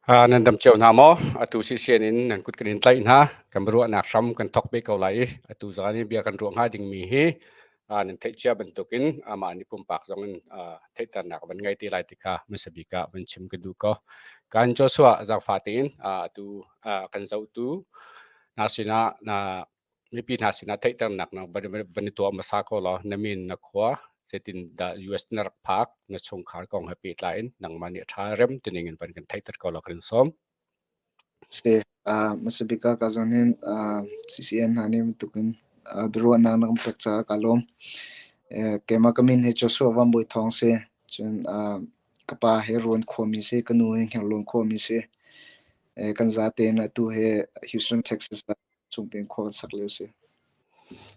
Nan dam cio hna maw? Atu sisian in nan kut kan in tlaih hna. Kan biaruahnak hram kan thawk ve ko lai i atu zan i bia kan ruah hnga dingmi hi nan theih cia bantukin amah nih pumpak zong in theihternak van ngei te lai ti kha hmasa bik ah van chim ka duh ko. Kan Joshua zaangfah tein atu kan zohtu hna sinah na mipi hna sinah theihternak na van i tuah hmasa ko law na min na khua zeitin dah US na rak phak na chungkhar kong he pehtlai in nangmah nih a ṭha rem tining in van kan theihter ko law kan in sawm. Si, hmasa bik ah ka zawn hin CCN hna nih bantuk in biaruahnak na kan pek caah kaa lawm. Keimah ka min hi Joshua Van Bawi Thawng si. Cun ka pa hi Rawn khuami si, ka nu hi Hngirluan khuami si. Kan zate in atu hi Houston, Texas ah chung tein khua kan sak lio si.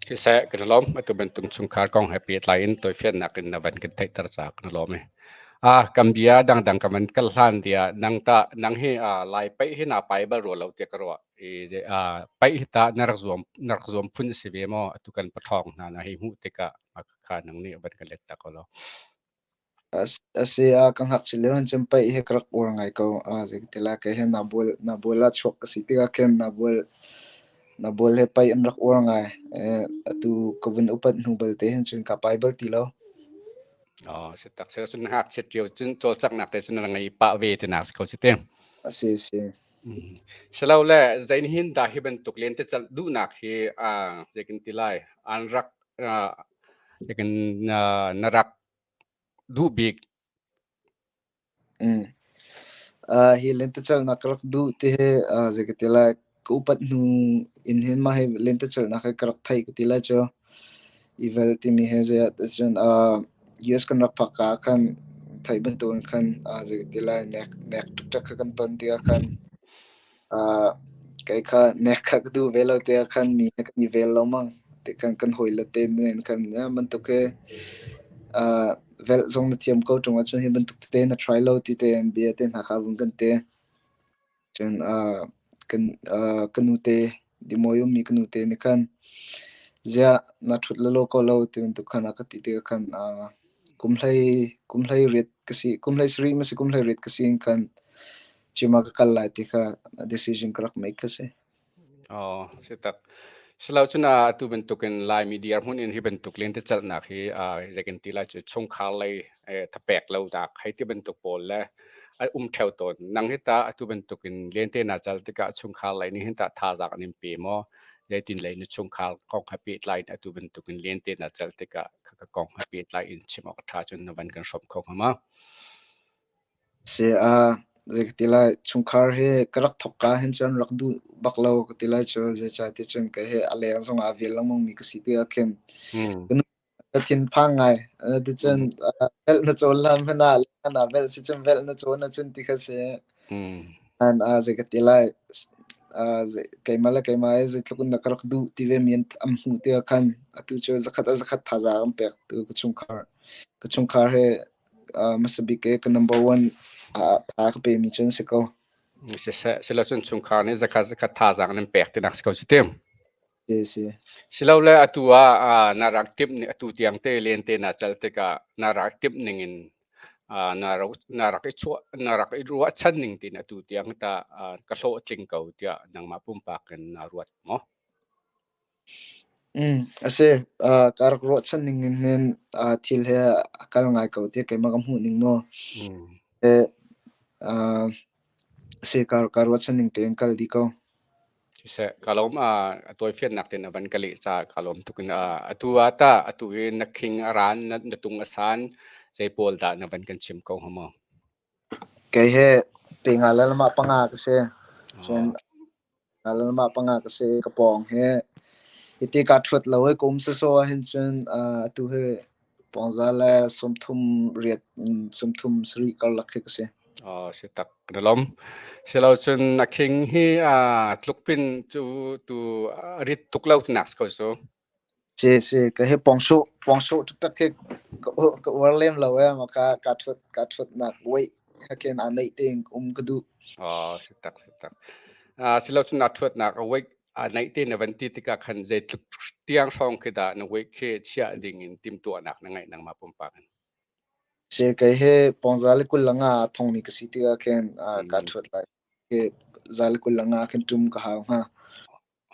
Siseh, kan i lawm. Atu bantuk chungkhar kong he pehtlai in tawifiannak in na van kan theihter caah kan i lawm i. Ah, kan bia dangdang ka van kal hlan tiah nang ta nang hi Lai paih hi na pai bal rua lo tiah ka ruah. I paih hi ta na rak zuam na rak zuam phun a si ve maw? Atu kan paṭhawng hna na hei hmuh tikah kha nang nih van kan let ta ko law. A si ka ngakchia lio hin cun paih hi ka rak uar ngai ko. Zeitin kei hi nabual ah chuak ka si tikah khin nabual he paih an rak uar ngai. Atu ka vun upat hnu balte hin cun kaa pai bal ti lo. Si tak si cun ngakchiat lio cun cawlcanghnak te cun na ngei pah ve ti nak si ko si te. A si a si. Silole zeihin dah hi bantuk lentecelh duhnak hi zeikan ti lai an rak zeikan na rak duh bik? Hi lentecelhnak ka rak duh ti hi zei ka ti lai ka upat hnu in hin mah hi lentecelhnak hi ka rak theih ka ti lai cu. Evil timi hi zei ah cun US kan rak phak ka ah khan theih bantukin khan zei ka ti lai nek nek ṭikṭak kha kan ton tikah khan Kei kha nek kha ka duh ve lo tiah khan mi he kan i vel lengmang. Tikhan kan hawile te nen khan bantuk hi velh zong na thiam ko ṭung ahcun hi bantuk tete na try lo ti tein bia te hna kha vun kan ti. Cun ka nute Dimawi ummi ka nute nih khan ziah na ṭhut lelaw ko lo ti bantuk khan a ka ti tikah khan kum hlei riat ka si kum hlei sarih maw si kum hlei riat ka si in khan Gym ah ka kal lai ti kha decision ka rak make kha si. Oh, si tak. Silo cun atu bantukin Laimi dirhmun in hi bantuk lentecelhnak hi zeikan ti lai cu chungkhar lei thapek lo dak hei ti bantuk pawl le a um theo tawn. Nang hi ta atu bantukin lente na cal tikah chungkhar lei nih hin tah thazaang an in pe maw? Zeitin lei na chungkhar kong he pehtlai in atu bantukin lente na cal tikah ka kong he pehtlai in chim awk a ṭha cun na van kan hrawm kho hnga ma? Si zei ka ti lai chungkhar hi ka rak thawk ka hin cun rak duh bak lo ka ti lai cu zeicahtiah cun kei hi a leng zong ah vel lengmang mi ka si tikah khin ka nu ka thinphang ngai. Ticun velh na cawn hlan hmanh ah leng ah velh si cun velh na cawn ahcun ti kha si. An zei ka ti lai keimah le keimah hi zeitluk in dah ka rak duh ti ve mi an hmuh tikah khan atu cu zakhat a zakhat thazaang an pek tu ka chungkhar ka chungkhar he hmasa bik i ka number one ah tha ka pemi cu an si ko. Siseh, silocun chungkhar nih zakhat zakhat thazaang nan pek tinak si ko si tim. Si si. Silole atu ah na rak timh ning atu tiang te len te na cal tikah na rak timh ning in na rak na rak i chuah na rak i ruahchan ning tin atu tiang ta ka hlawh tling ko tiah nangmah pumpak in na ruat maw? A si. Ka rak ruahchan ning in hin thil hi a kal ngai ko tiah keimah ka hmuh ning mu. A si, ka ruahchan ning tein kal dih ko. Siseh, ka lawm a tawifiannak tein a van ka leh caah ka lawm tuk in atu ah tah atu hi na khing a ran na, na tung a san zei pawl dah na van kan chim ko hnga maw? Kei hi pe nga le lamah panga ka si. Cun nga le lamah panga ka si. Ka pawng hi hiti kaa ṭhuat lo i ka um sawsawh ahhin cun atu hi pawngza le 30 riat in 37 karlak khi ka si. Oh, si tak na lom. Silo cun na khing hi tlukpin cu tu rit tuk lo nak ko su. Si si ka hi pawngsuh pawngsuh taktak khi ka ka uar lem lo e ma ka ka ṭhut ka ṭhutnak weight hakin aa neih tein um ka duh. Oh, si tak si tak. Silo cun na ṭhuatnak a weight aa neih te na van ti tikah khan zeitluk tiang hrawng khi dah na weight khi chiah ding in timhtuahnak na ngeih nangmah pumpak in? Si kei hi pawngza le 20 le nga thongmi ka si tikah khin kaa ṭhuat lai. Hi za le 20 le nga khin ṭum ka hau hnga.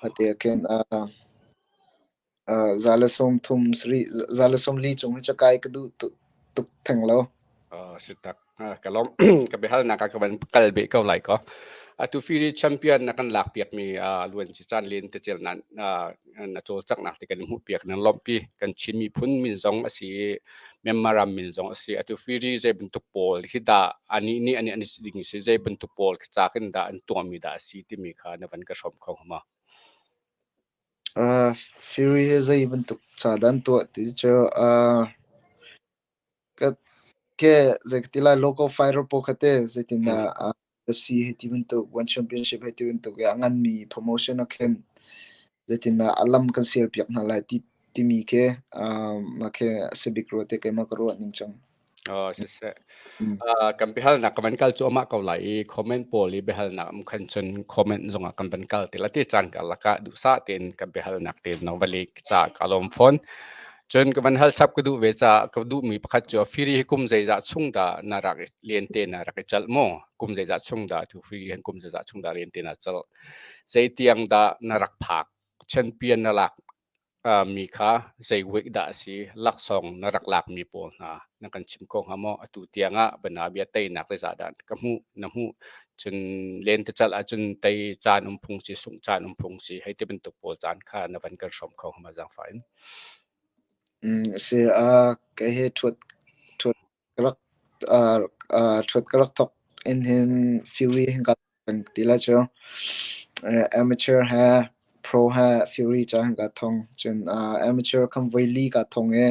Ati ah khin za le 30 sarih za le 40 cung hi cu kai ka duh tuk tuk theng lo. Si tak. Ka lawm. Ka biahalnak ah ka van kal beh ko lai ko. Atu Firi champion na kan lak piakmi luan ci caan len te cel nan na cawlcanghnak te kan i hmuh piak nan lawmhpi. Kan Chin miphun min zong a si i Myanmar ram min zong a si. Atu Firi zei bantuk pawl hi dah anih nih an i ding si zei bantuk pawl ca khin dah an tuahmi dah a si timi kha na van ka hrawm kho hnga ma? Firi hi zei bantuk ca dah an tuah ti cu Ka ke zei ka ti lai local fighter pawl kha te zeitindah UFC hei ti bantuk One Championship hei ti bantuk i a nganmi promotion ah khin zeitindah a lam kan sial piak hna lai ti timi khi mah khi a si bik rua te keimah ka ruah ning cang. Oh, siseh. Kan biahalnak ka van kal cuahmah ko lai i comment pawl i biahalnak um khan cun comment zongah kan van kal te la ti caan karlak ah duhsah tein kan biahalnak te na va leh ca ka lawm fawn. Cun ka van hal chap ka duh ve caah ka duhmi pakhat cu Firi hi kum zeizah chung dah na rak i len te na rak i calh maw? Kum zeizah chung dah tu Firi hin kum zeizah chung dah len te na calh? Zeitiang dah na rak phak? Champion na lak mi kha zei week dah a si? Laksawng na rak lakmi pawl hna na kan chim kho hnga maw? Atu tiang ah banabia teinak zeizah dah ka hmuh na hmuh? Cun lentecelh ahcun tei caan um phung si, sungh caan um phung si, hei ti bantuk pawl caan kha na van kan hrawm kho hnga ma zaangfah in? Si kei hi ṭhuat ṭhuat ka rak ṭhuat ka rak thawk in hin Fury hin kaa peng ti lai cu. Amateur he pro he Fury ca hin kaa thong. Cun amateur khan voi li kaa thong i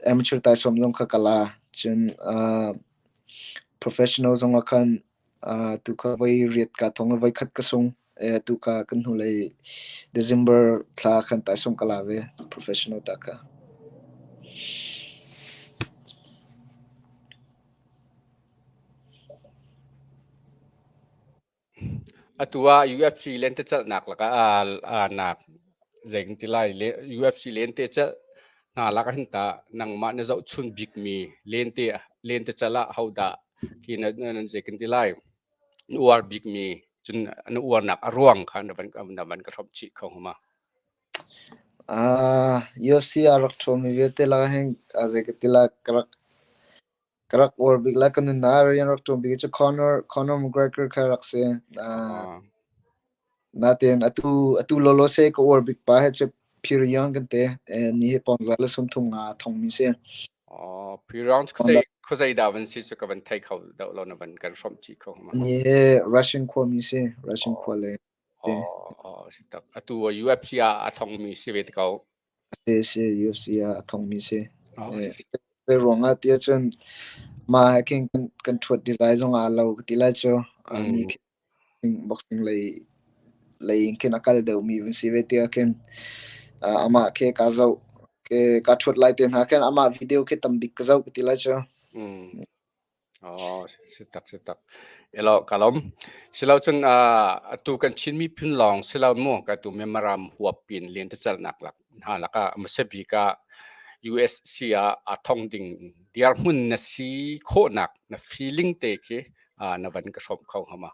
amateur taisawm zong kha ka la. Cun professional zong ah khan tu kha voi riat kaa thong i voi khat ka sung. Tu ka kan hnulei December thla khan taisawm ka la ve professional ta kha. Atu ah UFC lentecelhnak lakah aa nak zei ti lai UFC lentecelh hna lakah hin tah nangmah na zohchun bikmi lente lentecelh ah hodah khi na zei kan ti lai na uar bikmi cun na uarnak a ruang kha na van na van ka hrawmh chih kho hnga ma? UFC a rak ṭhuami vialte lakah hin zei ka ti lai ka rak Ka rak uar bik le ka nunnak rian rak ṭuan bik cu Conor Conor McGregor kha rak si. Natin atu atu lawlaw se ka uar bik pa he cu Pyongyang kan te. Ni hi pawngza le 35 thongmi si. Oh, Pyongyang khuazei khuazei dah van si cu ka van thei kho deuh lo na van kan hrawmh chih kho ma. Ni hi Russian khuami si, Russian khua le. Oh, oh, si tak. Atu UFC ah a thongmi si ve te ko. Si si UFC ah a thongmi si. Zei ruangah tiah cun mah he khin kan ṭhuat design zong aa lo ka ti lai cu. Ni khi boxing lei lei in khin a kal deuhmi van si ve tiah khin amah khi kaa zoh kaa ṭhuat lai te hna khin amah video khi tam bik ka zoh ka ti lai cu. Oh, si tak si tak. Elo kalom. Silo cun atu kan Chin miphun lawng silo mu ka tu Myanmar huap pin len te calnak lak hna laka hmasa bik ah USC ah a thong ding dirhmun na si khawhnak na feeling te khi na van ka hrawm kho hnga ma?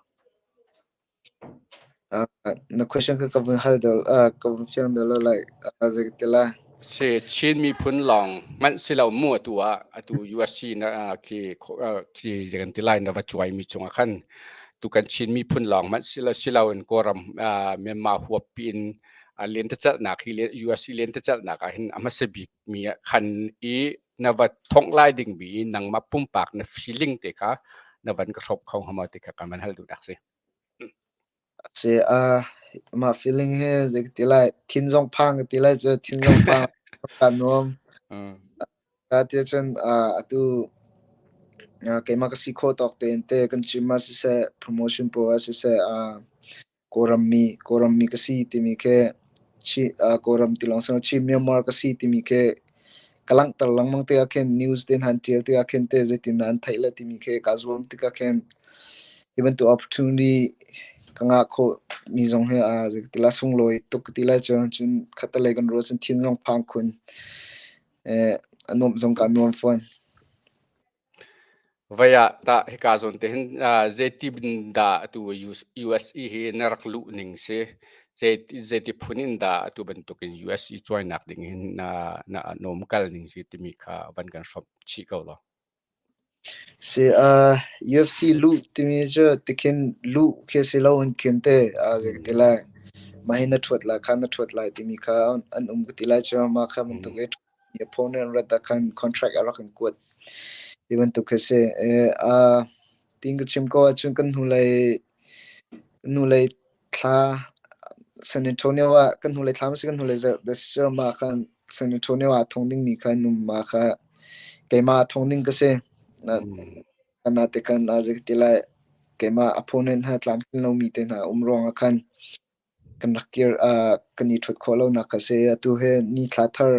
Na question kha ka vun hal deuh, ka vun fiang deuh lo like zei ka ti lai. Si Chin miphun lawng hmanh si lo mu atu ah atu USC na khi khi zei kan ti lai na va cuai mi cungah khan. Tu kan Chin miphun lawng hmanh siloin Kawlram Myanmar huap piin lentecelhnak hi US i lentecelhnak ah hin a hmasa bik mi ah khan i na va thongh lai ding mi nangmah pumpak na feeling te kha na van ka hrawp kho hnga maw ti kha kan van hal duh nak si. Si mah feeling hi zei ka ti lai thin zong phang ka ti lai cu thin zong phang ka nuam. Ka ti cun atu keimah ka si khawh tawk tein te kan chim ah siseh promotion pawl ah siseh Kawlram mi ka si timi khi Kawlram ti lawng si lo Chin Myanmar ka si timi khi ka langhter lengmang tikah khin news te hna an ṭial tikah khin teh zeitindah an theih le timi khi kaa zuam tikah khin hi bantuk opportunity ka ngah khawh mi zong hi zei ka ti lai sunglawi tuk ka ti lai cun cun khattelei kan ruah cun thin zong phang khun. A nuamh zong kaa nuam fawn. Vei ah tah hika zawn te hin zeiti bin dah atu USA hi na rak luh ning si? Zeiti phun in dah atu bantukin USA cuainak ding hin na na nawm kal ning si timi kha van kan hrawmh chih ko law. Si UFC luh timi cu tikhin luh khi si lo in khin te zei ka ti lai mah hi na ṭhuat lai kha na ṭhuat lai timi kha an um ka ti lai cu mah kha bantuk i opponent rat ah khan contract a rak in kuat ti bantuk khi si. Tin ka chim ko ahcun kan hnulei hnulei thla San Antonio ah kan hnulei thla maw si kan hnulei zarh dah si mah khan San Antonio ah thong dingmi kha num mah kha keimah thong ding ka si. Nate khan zei ka ti lai keimah opponent ha tlamtlin lomi te hna um ruangah khan kan rak kir kan i ṭhut khawh lonak kha si. Atu hi ni thla thar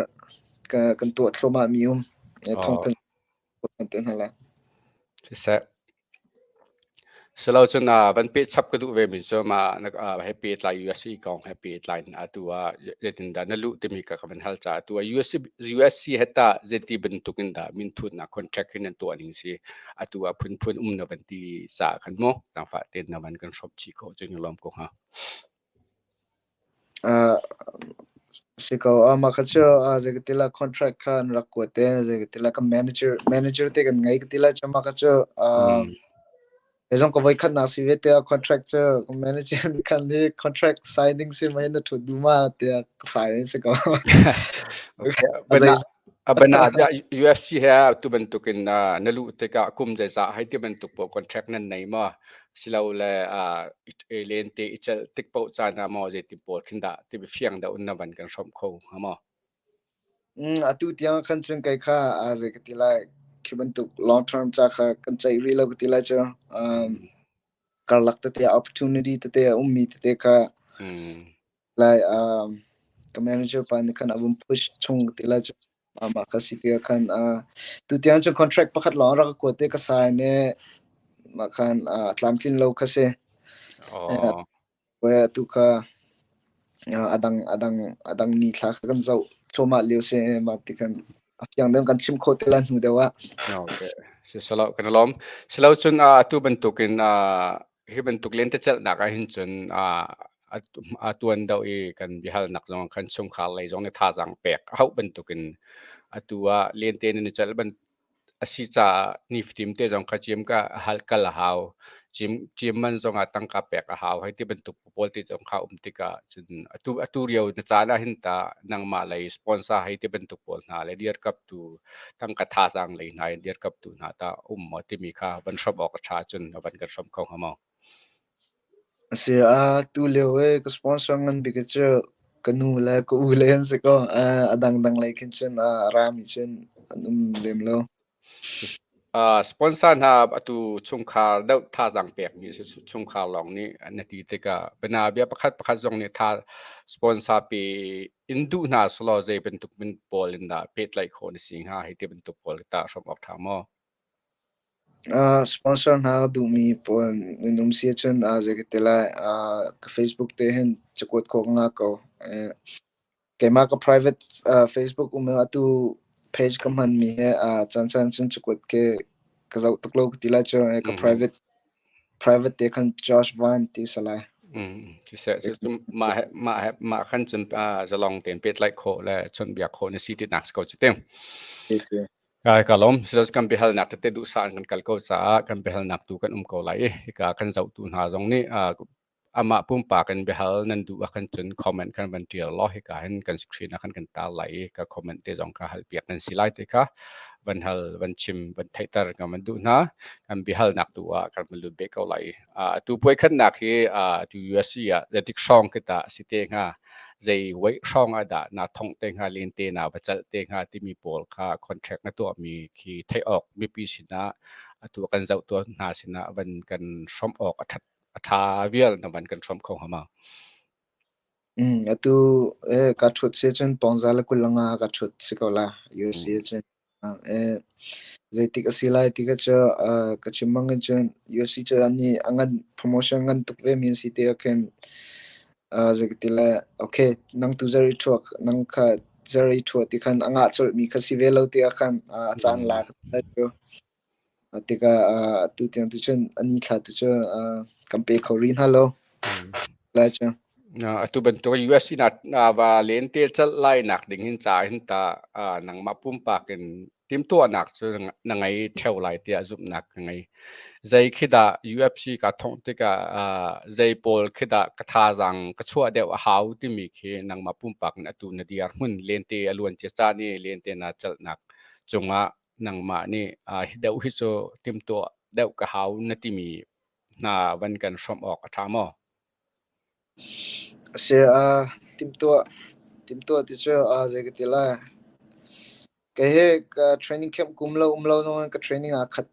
kan tuah thluahmah mi um. Thawngthanh te hna lai. Siseh. Silo cun van peh chap ka duh ve mi cu ma he pehtlai USC kong he pehtlai in atu ah zeitindah na luh timi ka ka van hal caah atu ah USC USC he tah zeiti bantuk in dah minthutnak contract hi nan tuah ning si atu ah phunphun um na van ti caah khan mu zaangfah tein na van kan hrawmh chih khawh cun ka lawm ko hnga. Si ko. Mah kha cu zei ka ti lai contract kha an rak kuat te zei ka ti lai kan manager te kan ngei ka ti lai cu mah kha cu kei zong ka voikhatnak si ve tiah contract cu ka manager nih khan hi contract signing si mei na ṭhut duh ma tiah ka sign si ko. Okay. Bana UFC he tu bantukin na luh tikah kum zeizah hei ti bantuk paoh contract nan nei maw? Silole lente i celh tik paoh caan ah maw zeitin pawl khin dah ti fiang deuh in na van kan hrawmh kho hnga maw? Atu tiang khan cun kei kha zei ka ti lai khi bantuk long term ca kha kan ceih rih lo ka ti lai cu. Karlak tete opportunity tete a ummi tete kha lai ka manager pa nih khan a vun push chung ti lai cu mah kha si ti khan tutiang cu contract pakhat lawng rak ka kuat te ka sign i mah khan tlamtlin lo kha si. Atu kha a dang a dang a dang ni thla kha kan zoh thluahmah lio si mah ti khan a fiang deuh kan chim khawh te lai hnu deuh ah. Okay. Si salo kan lawm. Silo cun atu bantukin hi bantuk lentecelhnak ah hin cun a tuan deuh i kan biahalnak zong khan chungkhar lei zong nih thazaang pek a hauh bantukin atu ah lente nan i celh ban a si caah nifatin te zong kha gym ka hal kal a hau. Gym man zong ah tangka pek a hau. Hei ti bantuk pawl te zong kha um tikah cun atu rio na caan ah hin ta nangmah lei sponsor hei ti bantuk pawl hna le dirkamhtu tangka thazaang lei hna in dirkamhtu hna tah um maw timi kha van hrawmh awk a ṭha cun a van kan hrawmh kho hnga maw? Si a tu lio i ka sponsor ngan bik cu ka nu le ka u le an si ko. A dangdang lei khin cun a rami cun an um lem lo. Sponsor hna atu chungkhar deuh thazaang pekmi si chungkhar lawng nih na ti tikah bianabia pakhat pakhat zong nih tha sponsor pe in duh hna selaw zei bantuk min pawl in dah pehtlaih khawh na si hnga hei ti bantuk pawl tah hrawmh awk ṭha maw? Sponsor hna ka duhmi pawl nan um si ahcun zei ka ti lai ka Facebook te hin cakuat khawh ka ngah ko. Keimah ka private Facebook um i atu page ka hmanmi he caancaan cun cakuat ke ka zoh tuk lo ka ti lai cu ka private private te khan Josh Van ti si lai. Siseh cu mah he mah he mah khan cun zalong tein pehtlaih khawh le chawnhbiak khawh na si tinak si ko cu ti. Si si. Ka lawm. Silas kan biahalnak tete duhsah in kan kal ko caah kan biahalnak tu kan um ko lai i hika kan zohtu hna zong nih amah pumpak in biahal nan duh ahkhan cun comment kan van ṭial law hika hin kan screen ah khan kan tar lai i ka comment te zong kha halpiak nan si lai ti kha van hal, van chim, van theihter kan van duh hna. Kan biahalnak tu ah kan van lut beh ko lai. Atu puai khatnak hi atu USC ah zeitik hrawng khi tah si te hnga? Zei weight hrawng ah dah naa thongh te hnga, lente naa va celh te hnga timi pawl kha contract na tuahmi khi theih awk mipi sinah atu kan zoh tuah hna sinah van kan hrawmh awk a ṭhat a ṭha vial na van kan hrawmh kho hnga ma? Atu ka ṭhut si cun pawngza le 25 ka ṭhut si ko la UFC cun. Zeitik a si lai ti kha cu ka chim bang in cun UFC cu an nih a ngan promotion ngan tuk ve mi an si ti ah khin zei ka ti le okay nang tu zer i ṭhuak nang kha zer i ṭhuah ti khan a ngah colh mi kha si ve lo ti ah khan a caan la ka ti cu. Tikah atu tiang tu cun a ni thla tu cu kan pe kho rih hna lo. Lai cu. Atu bantuk US in na va lente calh lai nak ding hin ca hin ta nangmah pumpak in timhtuahnak cu na ngei ṭheo lai tiah zumhnak ka ngei. Zei khi dah UFC ka thongh tikah zei pawl khi dah ka thazaang ka chuah deuh a hau timi khi nangmah pumpak in atu na dir hmun lente a luan cia caan i lente na calhnak cungah nangmah nih hi deuh hi cu timhtuah deuh ka hau na timi hna van kan hrawmh awk a ṭha maw? A si, timhtuah ti cu zei ka ti lai. Kei hi ka training camp kum lo um lo zong in ka training aa khat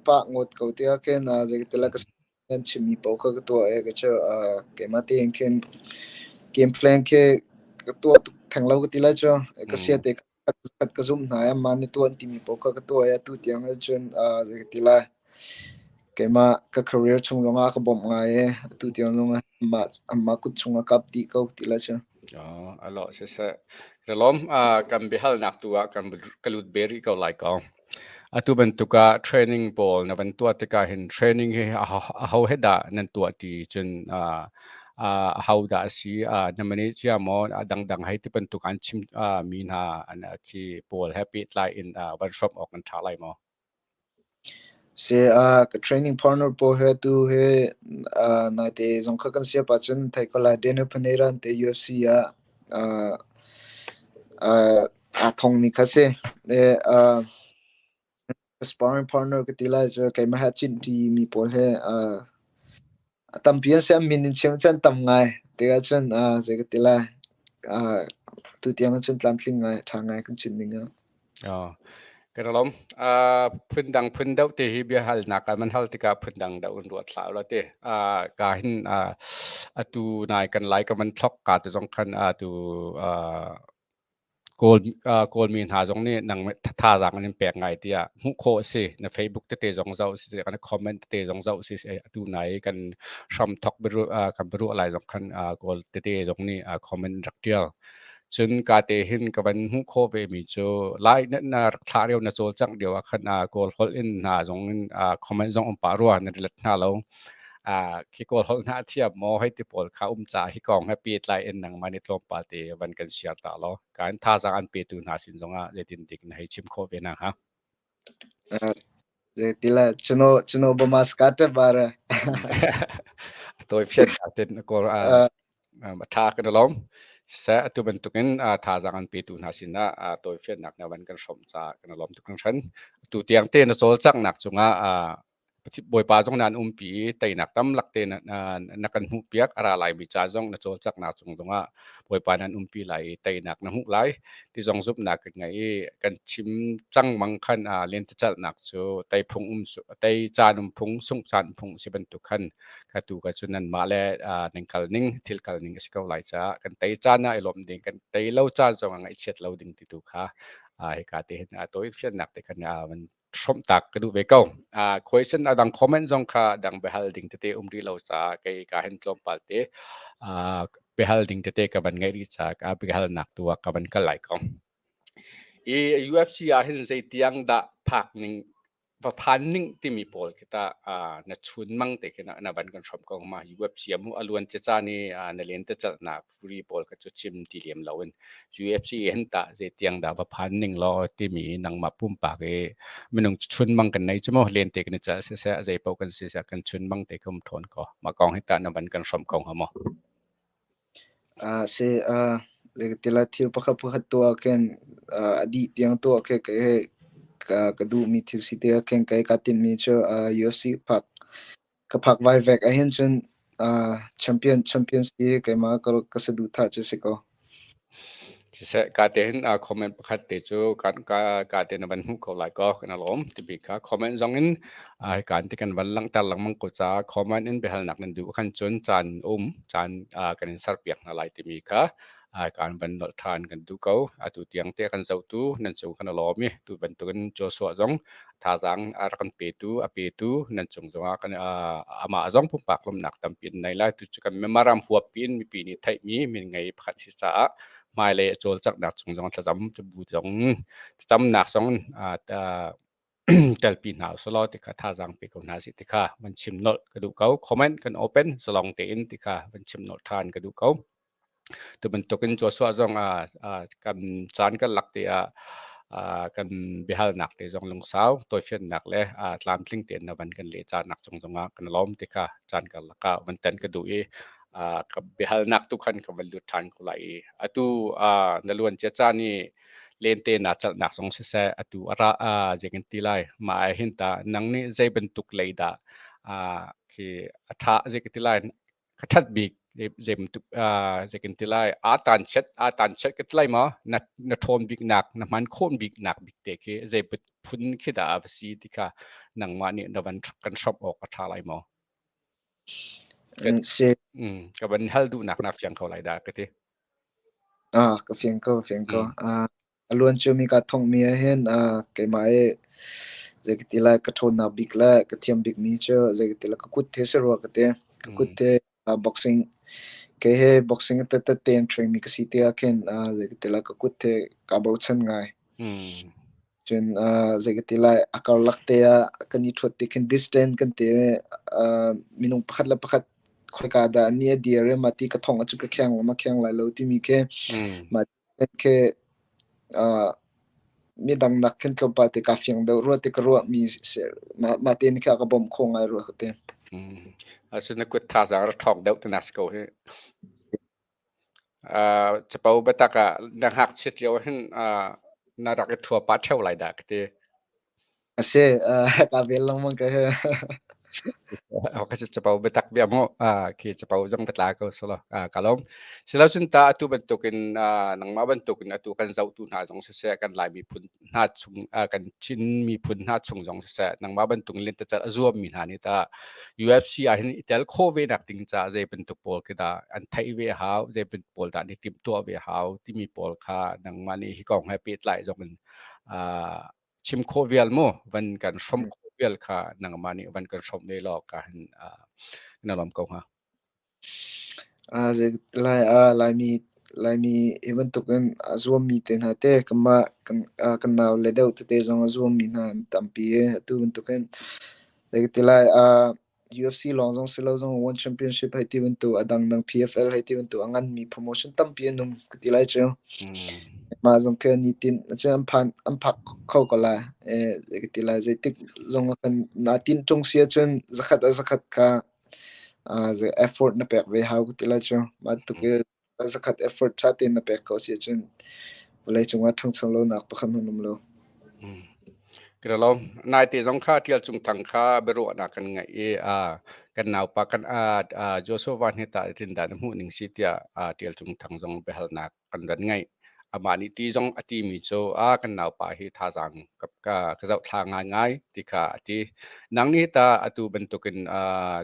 pah ngawt ko tiah khin zei ka ti lai ka nan chimmi paoh kha ka tuah i ka cu keimah tein khin game plan khi ka tuah tuk theng lo ka ti lai cu. Ka sia te khat ka zumh hna i anmah nih tuah an timi paoh kha ka tuah i atu tiang ahcun zei ka ti lai keimah ka career chung zongah a ka bawmh ngai i atu tiang zongah anmah kut chungah kap dih ko ti lai cu. A lawh siseh. Ka lawm. Kan biahalnak tu ah kan ka lut ve rih ko lai ko. Atu bantuk ah training pawl na van tuah tikah hin training hi aho he dah nan tuah ti cun aho dah a si, na manager maw a dangdang hei ti bantuk an chim mi hna an khi pawl he pehtlai in van hrawmh awk an ṭha lai maw? Si, ka training partner pawl he tu he naite zong kha kan siap ahcun thei ko lai. Daniel Panera te UFC ah aa thongmi kha si. Sparring partner ka ti lai cu keimah he cinh ṭi mi pawl he a tampi an si. An min in chim cun tam ngai. Tikah cun zei ka ti lai. Tutiang ah cun tlamtling ngai, ṭha ngai kan cinh ning ah. Kan i lawm. Phundang phun deuh te hi biahalnak ah man hal tikah phundang deuh in ruat hlah ulaw ti. Ka hin atu nai kan lai ka van thlok ka te zong khan atu Kawl Kawlmi hna zong nih nang thazaang an in pek ngai tiah hmuh khawh a si. Na Facebook tete zong zoh si, kan comment tete zong zoh si. Atu nai kan hram thok kan biaruah lai zong khan Kawl tete zong nih comment rak tial. Cun ka te hin ka van hmuh khawh ve mi cu lai na rak thlah reo na cawlcangh lio ah khan Kawl holh in hna zong in comment zong um pah rua na lat hna lo. Khi Kawl holh hna a thiam maw hei ti pawl kha um ca hi kong he pehtlai in nangmah nih tlawmpal te van kan share ta law kan thazaang an petu hna sin zongah zeitin dik na hei chim khawh ve na hnga. Zeitila chuno chuno bamas ka te bare. A tawi fian ten kawl a ṭha kan i lawm. Siseh atu bantukin thazaang an petu hna sinah tawifiannak na van kan hrawmh caah kan i lawm tuk hringhran. Atu tiang te na cawlcanghnak cungah Bawipa zong nan umpi i teinak tamlak te na kan hmuhpiak. A ra laimi ca zong na cawlcanghnak cung zongah Bawipa nan umpi lai i teinak na hmuh lai ti zong zumhnak kan ngei i kan chim cang mang khan lentecelhnak cu tei phung um tei caan um phung sungh caan phung si bantuk khan kha tu ka cu nanmah le nan kal ning thil kal ning a si ko lai caah kan tei caan ah i lawmh ding kan tei lo caan zong ah ngaihchiat lo ding ti tu kha hika te hin tawi fiannak te khan van hrawmh tak ka duh ve ko. Question a dang comment zong kha dang biahal ding tete um rih lo caah kei ka hin tlawmpal te biahal ding tete ka van ngeih rih caah ka biahalnak tu ah ka van kal lai ko. I UFC ah hin zeitiang dah phak ning Va phan ning timi pawl khi tah na chunmang te khi na van kan hrawmh ko ma? UFC mu a luan cica ni na lentecelhnak furi pawl kha cu chim ti lem loin UFC hin tah zeitiang dah va phan ning law timi nangmah pumpak i minung chunmang kan nei cu mu, lente kan i celh siseh, zei paoh kan si seh, kan chunmang te kha um ṭhawn ko. Mah kong hi tah na van kan hrawmh ko hnga maw? Si, zeikatila thil pakhat pakhat tuah khin a dih tiang tuah khi kei hi ka duhmi thil si tikah khin kei kaa timhmi cu UFC ka phak vaivek ahhin cun champion champion si keimah ka saduhthah cu si ko. Siseh, ka te hin comment pakhat te cu kan ka ka te na van hmuh ko lai ko kan lawm timi kha comment zong in kan ti kan van langhter lengmang ko ca comment in biahalnak nan duh khan cun caan um caan kan in serpiak hna lai timi kha kan van nolh ṭhan kan duh ko. Atu tiang te kan zohtu nan cung kan lawm i tu bantukin Joshua zong thazaang a rak kan petu a petu nan cung zongah kan amah zong pumpak lawmhnak tampi an nei lai. Tu cu kan Myanmar huap piin mipi nih theihmi min ngei pakhat si caah hmailei a cawlcanghnak cung zong thlacam bu zong thlacamnak zong telpi hna usulaw ti kha thazaang pe ko hna sih ti kha van chim nolh ka duh ko. Comment kan open zalong tein ti kha van chim nolh ṭhan ka duh ko. Tu bantukin Joshua zong kan caan kan lak te ah kan biahalnak te zong lungsau tawifiannak le tlamtling tein na van kan leh canak cung zongah kan lawm ti kha caan karlak ah van tan ka duh i ka biahalnak tu khan ka van lut ṭhan ko lai i atu na luan cia caan i lente naa celhnak zong siseh atu a ra zei kan ti lai, mah ah hin tah nang nih zei bantuk lei dah khi a ṭha, zei ka ti lai, ka ṭhat bik, zei bantuk, zei kan ti lai, aa tan chiat ka ti lai maw, na na ṭhawn bik nak, na hman khawh bik nak bik te khi zei phun khi dah a va si ti kha nangmah nih na van kan hrawmh awk a ṭha lai maw? Si. Ka van hal duhnak na fiang ko lai dah ka ti. Ka fiang ko, fiang ko. A luan ciami kaa thonghmi ahhin keimah hi zei ka ti lai, ka ṭhawnnak bik le ka thiam bikmi cu zei ka ti lai, ka kut he si rua ka ti. Ka kut he boxing kei he boxing tete tein train mi ka si tikah khin zei ka ti lai, ka kut he kaa bochan ngai. Cun zei ka ti lai, a karlak te ah kan i ṭhuat ti khin distance kan ti i minung pakhat le pakhat khoika dah ni a dir i mah ti ka thongh ahcun ka kheng lai ma kheng lai lo timi khi mah khi midang nak khin tlawmpal te kaa fiang deuh rua ti ka ruahmi si. Mah te nih khin a ka bawmh khawh ngai rua ka ti. Asina na kut thazaang rak ṭhawng deuh ti na si ko hi. Capo biatak ah na ngakchiat lio hin na rak i ṭhua pah ṭheo lai dah ka ti. A si, kaa vel lengmang ka hi. Ka si capo biatak bia mu. Khi capo zong ka tla ko selaw ka lawm. Silocun ta atu bantukin nangmah bantukin atu kan zohtu hna zong siseh, kan Lai miphun hna chung, kan Chin miphun hna chung zong siseh, nangmah bantuk lentecelh a zuammi hna nih tah UFC ah hin i tel khawh ve nak ding caah zei bantuk pawl khi dah an theih ve hau, zei bantuk pawl dah an i timhtuah ve hau timi pawl kha nangmah nih hi kong he pehtlai zong in chim khawh vial mu, van kan hrawmh khawh vial kha nangmah nih van kan hrawmh ve law ka hin na lawm ko hnga. Lai Laimi Laimi hi bantukin a zuammi te hna te kanmah kan kan naule deuh tete zong a zuammi hna an tampi i atu bantukin zei ka ti lai, UFC lawng zong si lo zong One Championship hei ti bantuk a dangdang PFL hei ti bantuk a nganmi promotion tampi an um ka ti lai cu. Mah zong khi nitin cun an phan an phak kho ko lai. Zei ka ti lai, zeitik zong ah kan naa tinh ṭung si ahcun zakhat ah zakhat kha effort na pek ve hau ka ti lai cu. Mah tuk i zakhat effort ṭha tein na pek ko si ahcun vawleicung ah ṭhangcho lonak pakhat hmanh um lo. Ka lawm. Naite zong kha Ṭial Cung Thang kha biaruahnak kan ngeih i kan naupa kan Joshua Van hi tah zeitindah na hmuh ning si tiah Ṭial Cung Thang zong biahalnak kan ran ngeih. Amah nih ti zong a timi cu a kan naupa hi thazaang ka, ka, ka zohthla ngaingai ti kha a ti. Nang nih tah atu bantukin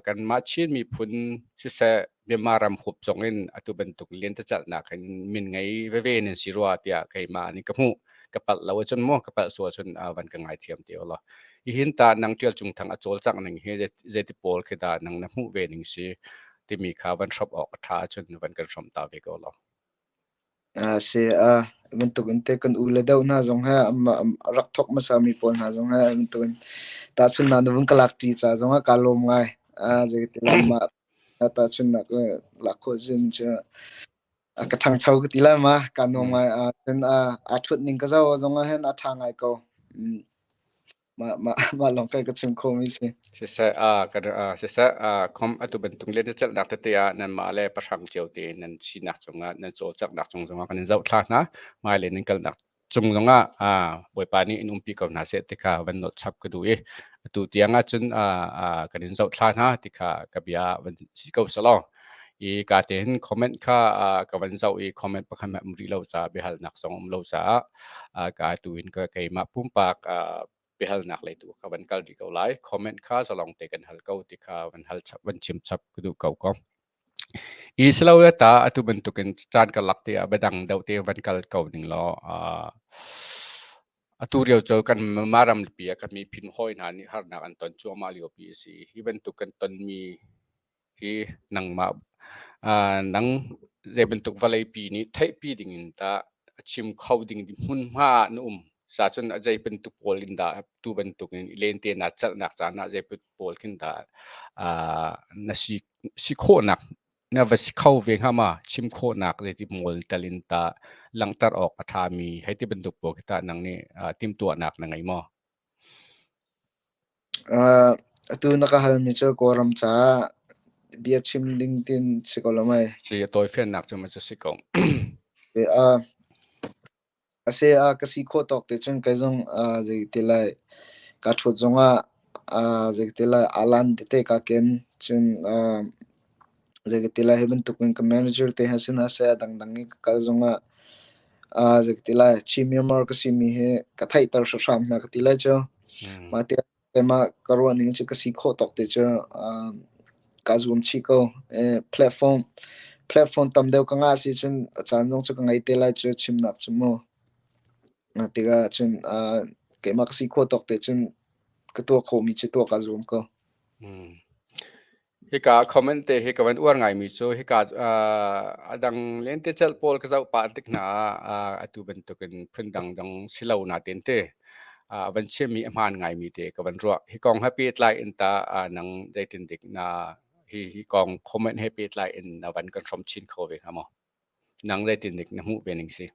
kanmah Chin miphun siseh Myanmar ram huap zong in atu bantuk lentecelhnak hin min ngei veve nan si rua tiah keimah nih ka hmuh. Ka palh lo ahcun maw ka palh sual ahcun van ka ngaithiam te ulaw. Hihin ta nang Ṭial Cung Thang a cawlcangh ning hi zeiti pawl khi dah nang na hmuh ve ning si timi kha van hrawmh awk a ṭha ahcun van kan hrawmh ta ve ko law. Si, bantuk in te kan u le deuh hna zong he a rak thawk hmasa mi pawl hna zong he bantuk in Tahchunhnak na vun ka lak ṭi ca zongah kaa lawm ngai. Zei ti lai mah tahchunhnak lak khawh cun cu ka ṭhangcho ka ti lai ma kaa nuam ngai. Cun aa ṭhut ning ka zoh zongah hin a ṭha ngai ko. Mah mah mah lawng kai ka chim khawhmi si. Siseh, kan siseh, khom atu bantuk le na celhnak tete ah nanmah le pahrang cio te nan sinak cungah nan cawlcanghnak cung zongah kan in zohthla hna. Hmailei nan kalnak cung zongah Bawipa nih in umpi ko hna seh ti kha van nawt chap ka duh i atu tiang ahcun kan in zohthla hna ti kha ka bia van si ko selaw. I ka te hin comment kha ka van zoh i comment pakhat hmanh um rih lo caah biahalnak zong um lo caah ka tu in ka keimah pumpak biahalnak lei tu ka van kal rih ko lai. Comment kha zalong te kan hal ko ti kha van hal chap van chim chap ka duh ko ko. I silo le ta atu bantukin caan karlak te ah biadang deuh te van kal ko ning law atu rio cu kan mah rampi ah kan miphun hawi hna nih harnak an ton cuahmah lio pi a si. Hi bantuk kan tonmi hi nangmah nang zei bantuk vawleipi nih theihpi ding in tah a chim kho ding hmunhma ah na um. Sa cun a zei bantuk pawl in dah tu bantuk in lente naa celhnak caan ah zei pawl khin dah na si si khawhnak na va si kho ve hnga ma chim khawhnak zeiti mawl tal in tah langhter awk a ṭhami hei ti bantuk pawl khi tah nang nih timhtuahnak na ngei maw? Atu na ka halmi cu Kawlram caah bia chim ding tin si ko lo mei? Si a tawifiannak cu ma cu si ko. A si a ka si khawh tawk te cun kei zong zei ti lai kaa ṭhut zongah zei ti lai alan tete kaa ken cun zei ti lai hi bantukin ka manager te he sin ah seh a dangdang i ka kal zongah zei ti lai Chin Myanmar ka simi hi ka theihter hrimhrim hna ka ti lai cu. Mah ti keimah ka ruah ning cu ka si khawh tawk te cu kaa zuam chih ko. Platform platform tam deuh ka ngah si cun a caan zong cu ka ngei te lai cu chimnak cu mu. Tikah cun keimah ka si khawh tawk te cun ka tuah khawhmi cu tuah kaa zuam ko. Hika comment te hi ka van uar ngaimi cu hika a dang lentecelh pawl ka zoh pah tik hna ah atu bantukin phundang dang si lo natin te van chimmi a hmaan ngaimi te ka van ruah. Hi kong he pehtlai in tah nang zeitindik na hi hi kong comment he pehtlai in na van kan hrawm chin kho ve hnga maw? Nang zeitindik na hmuh ve ning si?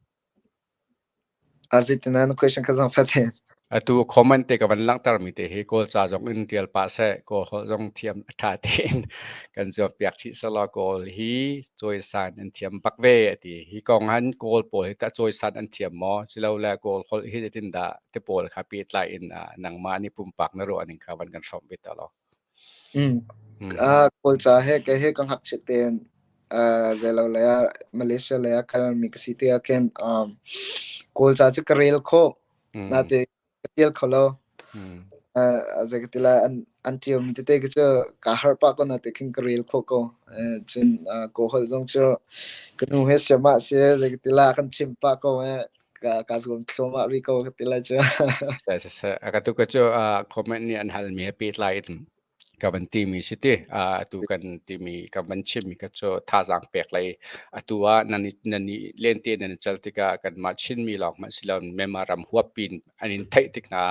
Asinain question ka zong fatin. Atu comment te ka van langhtermi te hi Kawlca zong in tial pah seh, Kawl holh zong thiam a ṭha tein kan zuampiak chih selaw Kawl hi cawisan an thiam bak ve a ti. Hi kong han Kawl pawl hi tah cawisan an thiam maw? Silole Kawl holh hi zeitindah ti pawl kha pehtlai in nangmah nih pumpak na ruah ning kha van kan hrawmh ve ta law. Kawlca he kei he ka ngakchiat tein zeilo lei ah Malaysia lei ah kalmi ka si tikah khin Kawlca cu ka rel khawh. Natein ka ṭial kho lo. Zei ka ti lai an an ṭialmi tete khi cu kaa harh pah ko natein khin ka rel khawh ko. Cun Kawlholh zong cu ka nu he siam ah si zei ka ti lai a kan chimh pah ko. Ka ka zuam thluahmah rih ko ka ti lai cu. Seh seh ka tu ka cu comment nih an halmi he pehtlai in ka van timi si ti atu kan timi ka van chimmi ka cu thazaang pek lei atu ah nan nan i lente nan i cal tikah kanmah Chinmi lawng hmanh si lo Myanmar ram huap pin an in theih tik hna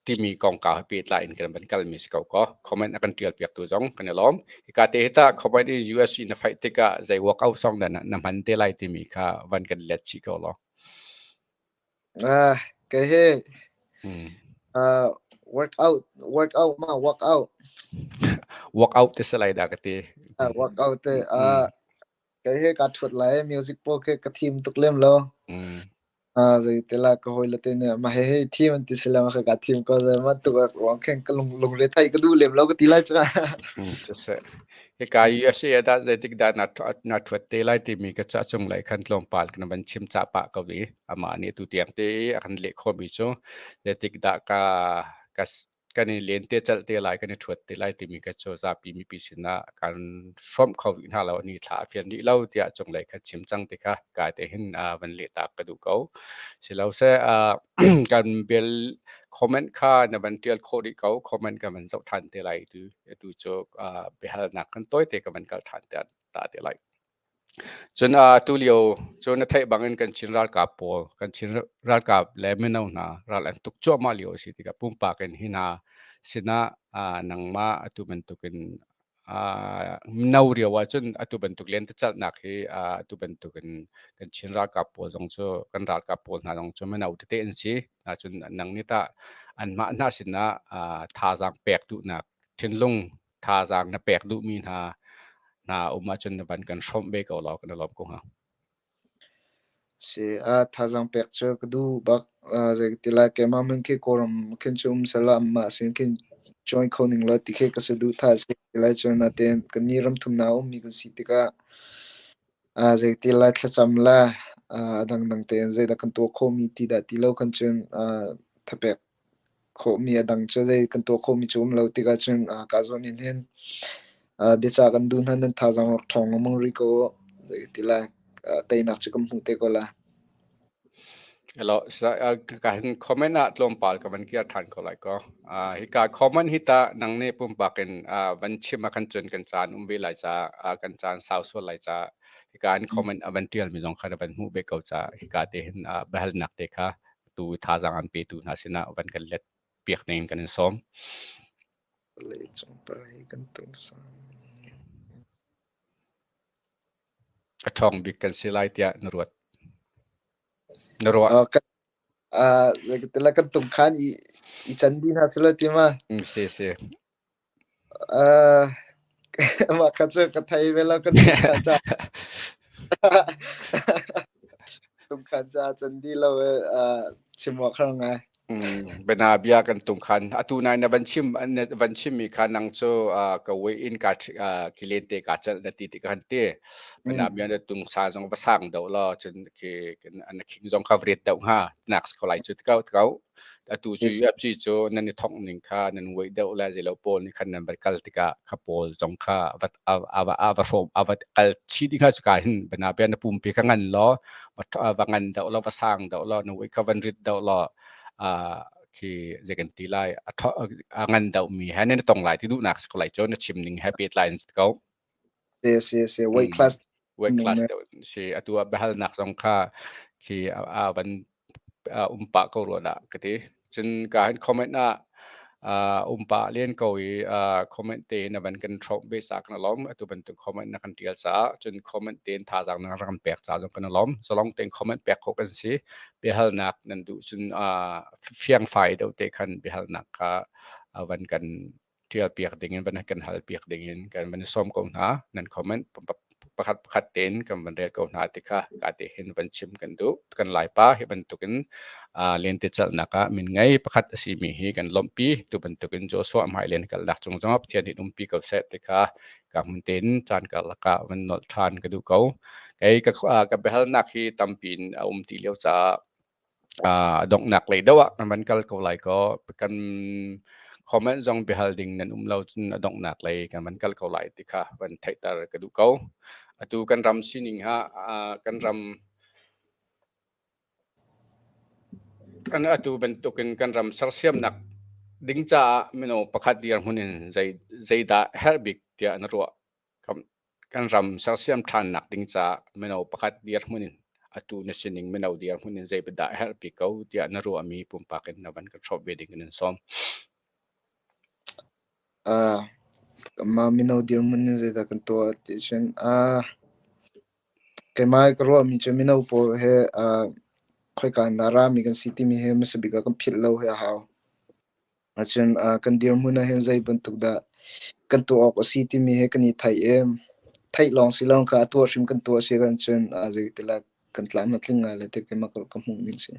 timi kongkau he pehtlai in kan van kalmi si ko kaw comment a kan tial piaktu zong kan i lawm. Hika te hi tah comment in US i na fight tikah zei workout song dah na hman te lai timi kha van kan let chih ko law. Ah, kei hi workout workout ma workout workout te salai dah ka ti. Workout te kei hi ka ṭhut lai music pawl khi ka thim tuk lem lo. Zei te la ka hawile te nih mah hihi thim an ti si lo ka ka thim ko zei ma tuk ah ruang khin ka lung lungre thei ka duh lem lo ka ti lai cu. Siseh. Hika USA ah dah zeitik dah na na ṭhuat te lai timi ka ca cung lei khan tlawmpal kan van chim cah pah ko i amah nih tu tiang te i a kan leh khawhmi cu zeitik dah ka ka kan i lente celh te lai kan i ṭhuat te lai timi kha cu zapi mipi sinah kan hrawmh kho rih hna lo ni thla a fian rih lo tiah cunglei kha chim cang ti kha ka te hin van leh tak ka duh ko silo seh kan bel comment kha na van tial khawh rih ko comment kan van zoh than te lai tu tu cu biahalnak kan tawi te ka van kal than te ta te lai. Cun tulio cu na theih bangin kan Chin ralkap pawl, kan Chin ralkap le mino hna ral an tuk cuahmah lio a si tikah pumpak in hi hna sinah nangmah atu bantukin mino rio ahcun atu bantuk lentecelhnak hi atu bantukin kan Chin ralkap pawl zong cu kan ralkap pawl hna zong cu mino tete an si. Ahcun nang nih tah anmah hna sinah thazaang pek duhnak thinlung thazaang na pek duhmi hna hna um ahcun na van kan hrawmh ve ko law kan i lawm ko hnga. Si a thazaang pek cu ka duh bak. Zei ka ti lai keimah hmanh khi Kawlram khin cu um sehla amah sin khin join kho ning law ti khi ka saduhthah a si. Ti lai cu natein kannih ramthumnak a ummi kan si tikah zei ti lai thlacam le a dangdang tein zeidah kan tuah khawhmi ti dah ti lo khan cun thapek khawhmi a dang cu zei kan tuah khawhmi cu um lo tikah cun kaa zawn in hin biacah kan duh hna nan thazaang rak ṭhawng lengmang rih ko u zei ka ti lai teinak cu kan hmuh te ko lai. Hello, ka hin comment ah tlawmpal ka van kir ṭhan ko lai ko. Hika comment hi ta nang nih pumpak in van chim ah khan cun kan caan um ve lai ca kan caan sau sual lai ca hika in comment a van ṭial mi zong kha na van hmuh ve ko ca hika te hin biahalnak te kha tu thazaang an petu hna sinah van kan let piak ning kan in sawm. Leicung pa hi kan tung sang. A ṭhawng bik kan si lai tiah na ruat. Na ruah. Uh, kan tung khan i i can di hna sila ti ma? Si si. Uh, mah kha cu ka thei ve lo kan tungkhan ca tungkhan ca can di lo chim awk har ngai. Bena bia kan tungkhan atu nai na van chim na van chim mi kha nang cu ka we in ka kilen te ka chal na ti ti kan ti bena bia na tung sa zong va sang do lo cun khi an khing zong kha vret deuh ha nak ko lai chu kau kau Atu cu UFC cu nan i thongh ning kha nan uai deuh le zeilo pawl nih khan nan va kal tikah kha pawl zong kha a va a va hrawm a va kal chih ding kha cuka hin bana na pumpi kha ngan law va ngan deuh law va sang deuh law na uai kha van rit deuh law khi zei kan ti lai a ngan deuh mi he nan tong lai ti duhnak si ko lai cu na chim ning he pehtlai in si ko. Si si si weight class weight class deuh si atu ah biahalnak zong kha khi a van um pah ko rua dah ka ti. Cun ka hin comment ah um pah len ko i comment te na van kan hrawmh ve ca kan lawm. Atu bantuk comment na kan tial caah cun comment tein thazaang na rak kan pek ca zong kan lawm. Zalong tein comment pek khawh kan si. Biahalnak nan duh cun fiangfai deuh te khan biahalnak kha van kan ṭialpiak dingin van kan halpiak dingin kan van i sawm ko hna. Nan comment pakhat pakhat tein kan van rel ko hna ti kha ka te hin van chim kan duh. Kan Laipa hi bantukin lentecelhnak ah min ngei pakhat a simi hi kan lawmhpi. Tu bantukin Joshua hmailen kalnak cung zongah Pathian nih umpi ko seh ti kha ka hmun tein caan karlak ah van nolh ṭhan ka duh ko. Kei ka, ka biahalnak hi tampi in a um ti lio caah donghnak lei deuh ah kan van kal ko lai kaw kan comment zong biahal ding nan um lo cun a donghnak lei kan van kal ko lai ti kha van theihter ka duh ko. Atu kan ram sining ha kan ram kan atu bantukin kan ram sersiamnak ding caah mino pakhat dirhmun in zei zeidah herh bik tiah na ruah? Kan ram sersiam ṭhannak ding caah mino pakhat dirhmun in atu na sining mino dirhmun in zeidah a herh bik ko tiah na ruahmi pumpak in na van kan hrawmh ve ding in an sawm. Mah mino dirhmun in zeidah kan tuah ti cun keimah ka ruahmi cu mino pawl he khoika in dah rami kan si timi hi hmasa bik ah kan philh lo hi a hau. Ahcun kan dirhmun ah hin zei bantuk dah kan tuah awk a si timi hi kan i theih i theih lawng si lo kha a tuah hrim kan tuah si ahcun zeitilak kan tlam a tling ngai lai ti keimah ka hmuh ning si.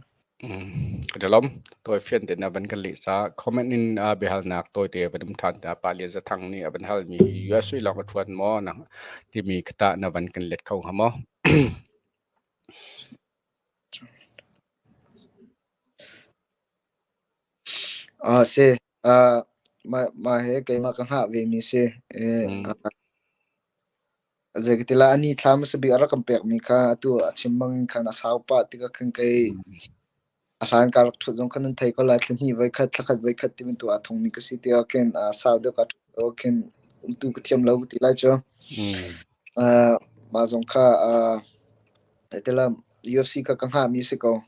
Ka lawm. Tawi fian te na van kan leh sa. Comment in biahalnak tawite van um ṭhan ta. Pa Lian Zathang nih a van halmi hi US sui lawng a ṭhuan maw na timi kha na van kan let kho hnga maw? Si. Mah mah hi keimah ka hngah vemi si. Zeikatilah a ni thla hmasa bik a rak kan pekmi kha atu a chim bangin khan a sau pah tikah khan kei a hlan ka rak ṭhut zong khan nan thei ko lai. Thla hnih voikhat, thla khat voikhat ti bantuk aa thongmi ka si tikah khin sau deuh kaa ṭhut lio khin umtu ka thiam lo ka ti lai cu. Mah zong kha tila UFC kha ka hngahmi si ko.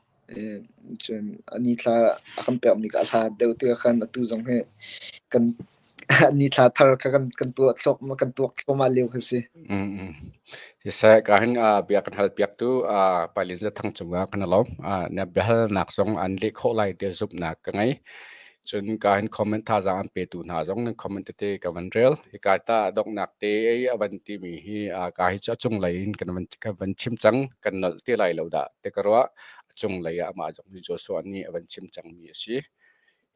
Cun a ni thla a kan pekmi ka hla deuh tikah khan atu zong hi kan ni thla thar kha kan kan tuah thluak kan tuak thluahmah lio kha si. Mm. Siseh ka hin bia kan hal piak tu Pailin Zathang cungah kan lawm. Na biahalnak zong an leh khawh lai tiah zumhnak ka ngei. Cun ka hin comment thazaang an petu hna zong nan comment tete ka van rel. Hika ta donghnak te ei a van timi hi ka hi cu a cunglei in kan van kan van chim cang kan nolh ti lai lo dah ti ka ruah. A cunglei ah amah zong hi Joshua nih a van chim cangmi a si.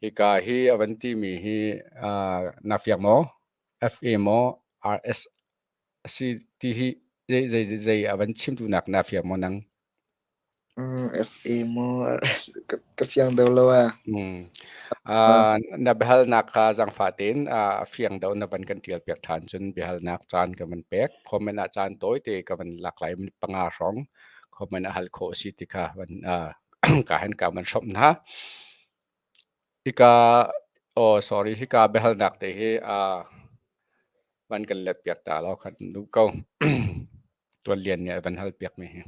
Hika hi a van timi hi na fiang maw? FA maw? RS a si ti hi zei zei zei a van chim duhnak na fiang maw nang? FA maw? RS ka fiang deuh lo ah. Na biahalnak kha zaangfah tein a fiang deuh na van kan ṭial piak ṭhan cun biahalnak caan ka van pek. Comment ah caan tawite ka van lak lai minute panga hrawng comment ah hal khawh a si ti kha van ka hen ka van hrawmh hna. Hika oh sorry hika biahalnak te hi van kan let piak ta law khan duh ko. Tuan Lian nih a van hal piak mi hi.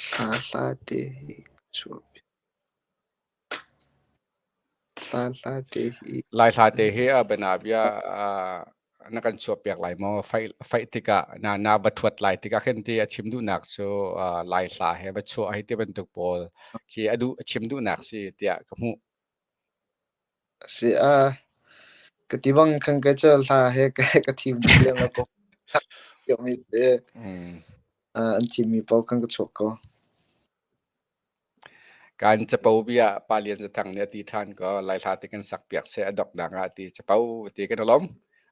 Hla hla te hi ka chuah Hla hla te hi Lai hla te hi a bianabia na kan chuahpiak lai maw? Faih faih tikah na na va thuat lai tikah khin ti a chim duhnak cu Lai hla he va chuah hei ti bantuk pawl khi a duh a chim duhnak si tiah ka hmuh. Si a ka ti bang khan ka cu hla he ka thim bik lem lo ko. Mi si. An thimmi paoh khan ka chuak ko. Kan capo bia Pa Lian Zathang nih a ti ṭhan ko. Lai hla te kan sak piak seh a donghnak ah a ti capo ti kan i lawm.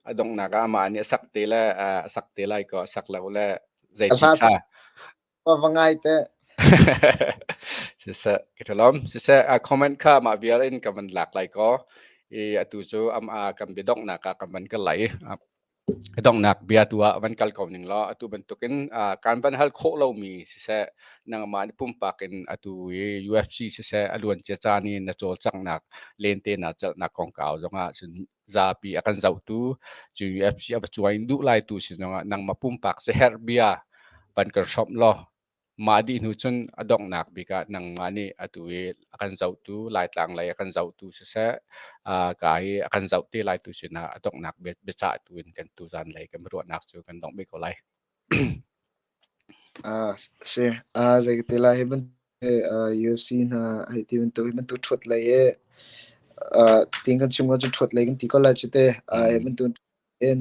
A donghnak ah amah nih a sak te le a sak te lai ko a sak lo le A zeiti hla ṭha. sak va ngai te. Siseh ka ṭha Siseh a comment kha mah vial in ka van lak lai ko. I atu cu am kan biadonghnak ah kan van kal lai. Donghnak bia tu ah van kal ko ning law atu bantukin kan van hal khawh lomi siseh nangmah nih pumpak in atu i UFC siseh a luancia caan i na cawlcanghnak lente naa celhnak kongkau zongah cun zapi a kan zohtu cu UFC a va cuai duh lai tu sin zongah nangmah pumpak siaherh bia van kan hrawmh law Mah dih hnu cun a donghnak bik ah nangmah nih atu i a kan zohtu Laitlang lei a kan zohtu siseh, ka i a kan zoh te laitu sinah a donghnak biacah tu in kan tuzan lei kan ruahnak cu kan dongh bik ko lai. Si. Zei ka ti lai, hi bantuk UFC hna hei ti bantuk hi bantuk ṭhuat lei i tiin kan chim ahcun ṭhuat lei kan ti ko lai cu te. Hi bantuk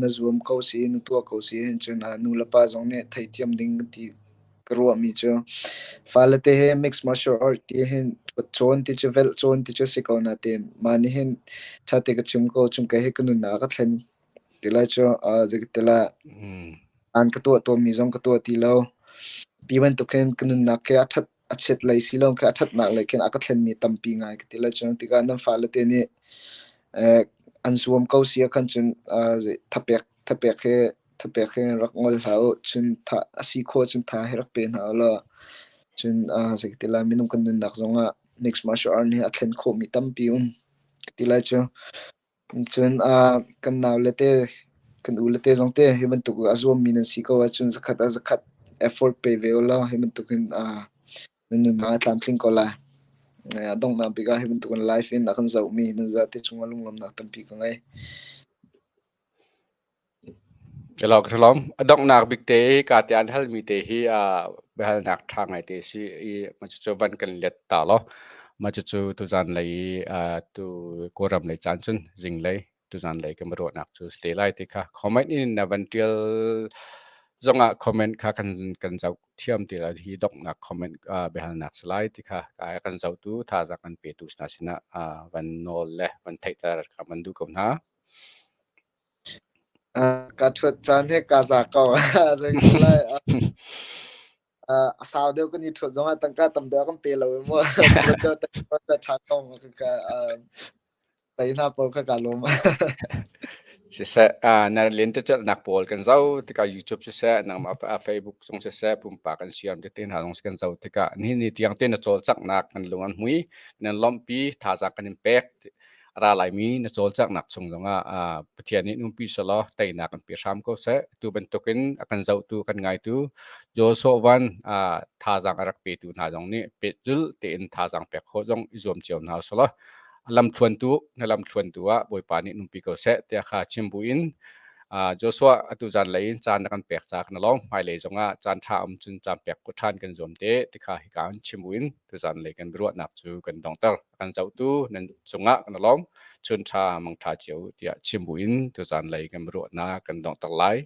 na zuam ko si, na tuah ko si hin cun nu le pa zong nih theihthiam ding ti ka ruahmi cu fale te he mixed martial art ti hin cawn ti cu velh cawn ti cu si ko nain mah nih hin ṭha te ka chim ko chung kei hi ka nunnak a ka thlen ti lai cu zeitillah an ka tuah tawnmi zong ka tuah ti lo. Pi bantuk hin ka nunnak khi a ṭhat a chiat lei si lo khi a ṭhatnak lei khin a ka thlenmi tampi ngai ka ti lai cu tikah nan fale te nih an zuam ko si ahkhan cun thapek thapek he thapek he rak ngol hlah u cun tha a si khawh cun tha he rak pe hna u law cun zeiti lai minung kan nunnak zongah mixed martial art nih a thlen khawhmi tampi um ka ti lai cu. Cun kan naule te kan ule te zong te hi bantuk a zuammi nan si ko ahcun zakhat ah zakhat effort pe ve u law hi bantuk hin nan nunnak a tlamtling ko lai. A donghnak bik ah hi bantuk in live in a kan zohmi nan zate cungah lunglawmhnak tampi ka ngei. A donghnak bik te i ka te an halmi te hi biahalnak ṭha ngaite a si i mah cucu van kan let ta law mah cucu tuzan lei i tu Kawlram lei caan cun zinglei tuzan lei kan ruahnak cu si te lai ti kha comment in na van ṭial zongah comment kha kan kan zoh thiam ti lai hi donghnak comment biahalnak si lai ti kha kan zohtu thazaang kan petu hna sinah van nawl le van theihter kan van duh ko hna. Ka ṭhuat caan hi kaa za ko. Zeitilai a sau deuh kan i ṭhuat zongah tangka tam deuh a kan pe lo i mu. Ṭha ko ka tei hna pawl kha kaa lawm. Siseh, na lentecelhnak pawl kan zoh tikah YouTube siseh, nangmah Facebook zong siseh, pumpak kan siam tete hna zong kan zoh tikah nihin ni tiang te na cawlcanghnak kan lung an hmui, nan lawmhpi, thazaang kan in pek. A ra laimi na cawlcanghnak chung zongah Pathian nih numpi selaw teinak an pe hram ko seh. Tu bantukin a kan zohtu, kan ngaitu Joshua Van thazaang a rak petu hna zong nih pehzulh tein thazaang pek khawh zong i zuam cio hna usih law a lamthluantu na lamthluantu ah Bawipa nih numpi ko seh tiah kha chim buin Joshua atu zan lei in caan na kan pek ca kan lawm. Hmailei zongah caan ṭha um cun caan pek ko ṭhan kan zuam te ti kha hika in chim buin tuzan lei kan biaruahnak cu kan donghter. Kan zohtu nan cungah kan lawm. Chun ṭha mang ṭha cio tiah chim buin tuzan lei kan biaruahnak kan donghter lai.